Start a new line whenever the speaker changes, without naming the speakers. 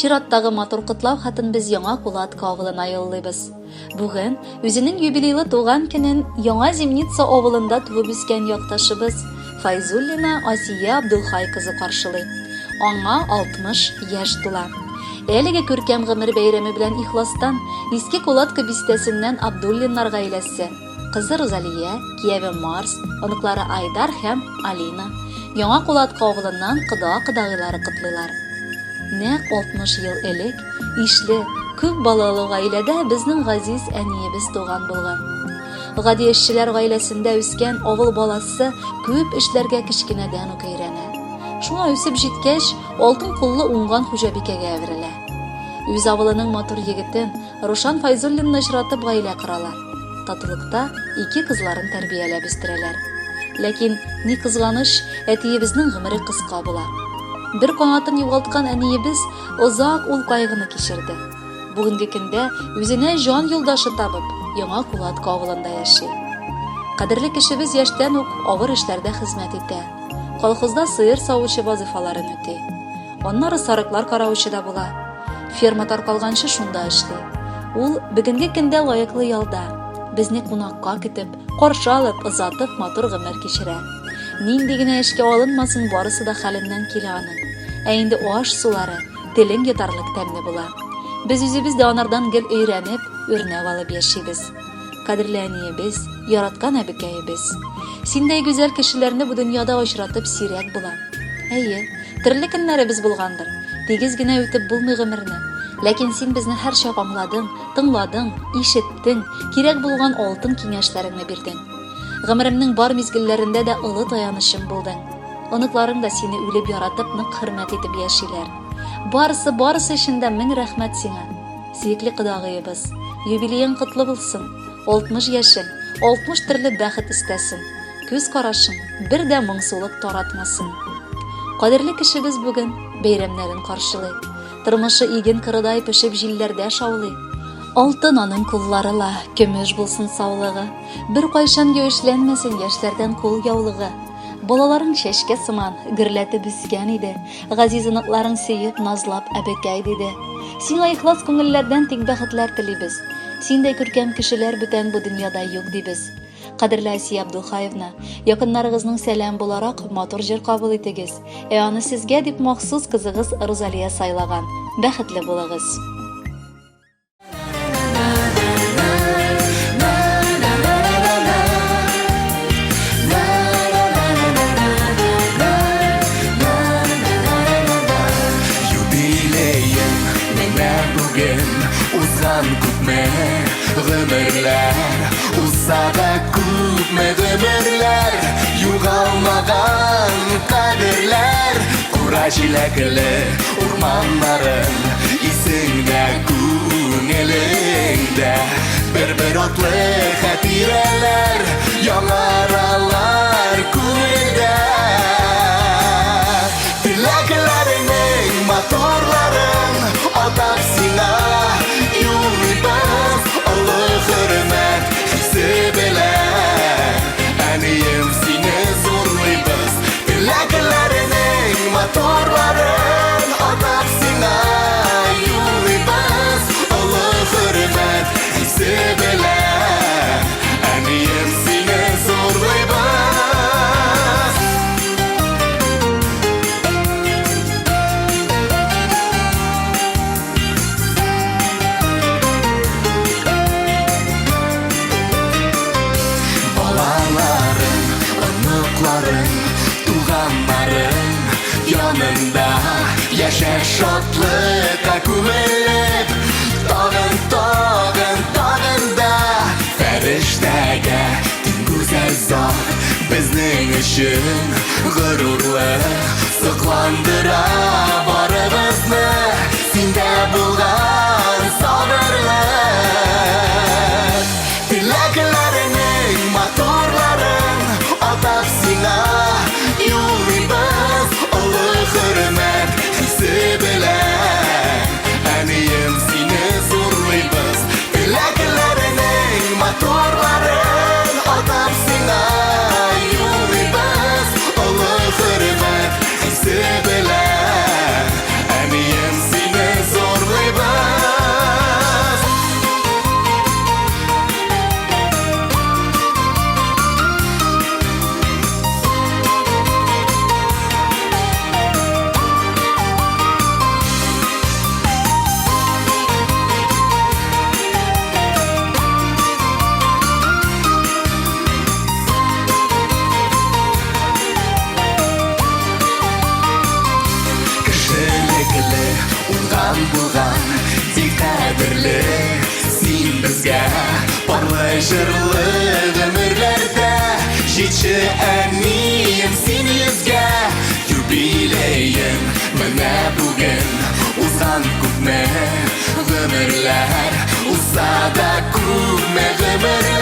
Чираттагы матур котлау хатын без Яңа Кулатка авылына юллыйбыз. Бүген үзенең юбилейлы туган көнен Яңа Зимница авылында туып үскән якташыбыз Файзуллина Асия Абдулхай кызы каршылый. Аңа 60 яшь тула. Әлеге күркәм гомер бәйрәме белән ихластан Иске Кулатка бистәсеннән Абдуллиннар гаиләсе, кызы Рузалия, кияве Марс, оныклары Айдар һәм Алина, Яңа Кулатка авылыннан кода-кодагыйлары котлыйлар. Нәкъ 60 ел элек ишле, күп балалы гаиләдә безнең газиз әниебез туган булган. Гади эшчеләр гаиләсендә үскән авыл баласы күп эшләргә кечкенәдән үк өйрәнә. Шуңа үсеп җиткәч, алтын куллы уңган хуҗабикәгә әверелә. Үз авылының матур егетен, Рушан Файзуллинны очратып гаилә коралар. Татулыкта ике кызларын тәрбияләп үстерәләр. Ләкин, ни кызганыч, әтиебезнең гомере кыска була. Бер канатын югалткан әниебез озак ул кайгыны кичерде. Бүгенге көндә үзенә җан юлдашы табып, Яңа Кулатка авылында яши. Кадерле кешебез яшьтән үк авыр эшләрдә хезмәт итә. Колхозда сыер савучы вазыйфаларын үти. Аннары сарыклар караучы да була. Ферма таркалганчы шунда эшли. Ул бүгенге көндә лаеклы ялда. Безне кунакка көтеп, каршы алып, озатып матур гомер кичерә. Нинди генә эшкә алынмасын, барысы да хәленнән килә аның. Ә инде аш-сулары телең йотарлык тәмле була. Без үзебез дә анардан гел өйрәнеп, үрнәк алып яшибез. Кадерле әниебез, яраткан әбекәебез. Синдәй гүзәл кешеләрне бу дөньяда очратып сирәк була. Әйе, төрле көннәребез булгандыр. Тигез генә үтеп булмый гомерне. Ләкин син безне һәрчак аңладың, тыңладың, ишеттең, кирәк булган алтын киңәшләреңне бирдең. Гомеремнең бар мизгелләрендә дә олы таянычым булдың. Оныкларың да сине үлеп яратып, нык хөрмәт итеп яшиләр. Барысы, барысы өчен дә мең рәхмәт сиңа. Сөекле кодагыебыз, юбилеең котлы булсын, 60 яшең, 60 төрле бәхет өстәсен, күз карашың бер дә моңсулык таратмасын. Кадерле кешебез бүген бәйрәмнәрен каршылый. Тормышы иген кырыдай пешеп җилләрдә шаулый. Алтын аның куллары ла, көмеш булсын саулыгы. Беркайчан юешләнмәсен яшьләрдән кул яулыгы. Балаларың чәчкә сыман, гөрләтеп үскән иде. Газиз оныкларың сөеп, назлап, әбекәй диде. Сиңа ихлас күңелләрдән тик бәхетләр телибез. Синдәй күркәм кешеләр бүтән бу дөньяда юк дибез. Кадерле Асия Абдулхаевна, якыннарыгызның сәлам буларак матур җыр кабул итегез. Ә аны сезгә дип махсус кызыгыз Рузалия сайлаган. Бәхетле булыгыз.
Юбилеең менә бүген узган күпме гомерләр узса да күпме гомерләр югалмаган кадерләр кура җиләкле урманнарың исеңдә күңелеңдә бер-бер атлы хатирәләр яңаралар күңелдә теләкләреңнең матурларын атап сиңа юллыйбыз олы хөрмәт хисе белән әнием сине зурлыйбыз теләкләреңнең матурларын атап сиңа юллыйбыз олы хөрмәт хисе белән әнием сине зурлыйбыз. Балаларың, оныкларың, туганнарың янында яшә шатлыкка күмелеп, тагын, тагын, тагын да фәрештәгә тиң гүзәл зат безнең өчен горурлык сокландыра барыбызны синдә булган сабырлык. Теләкләреңнең матурларын атап сиңа юллыйбыз олы хөрмәт хисе белән. Әнием сине зурлыйбыз. Теләкләреңнең матурларын атап сиңа юллыйбыз олы хөрмәт хисе белән. Уңган булган, бик кадерле син безгә. Парлы җырлы гомерләрдә җитче әнием син йөзгә. Юбилеең менә бүген узган күпме гомерләр, узса да күпме гомерләр.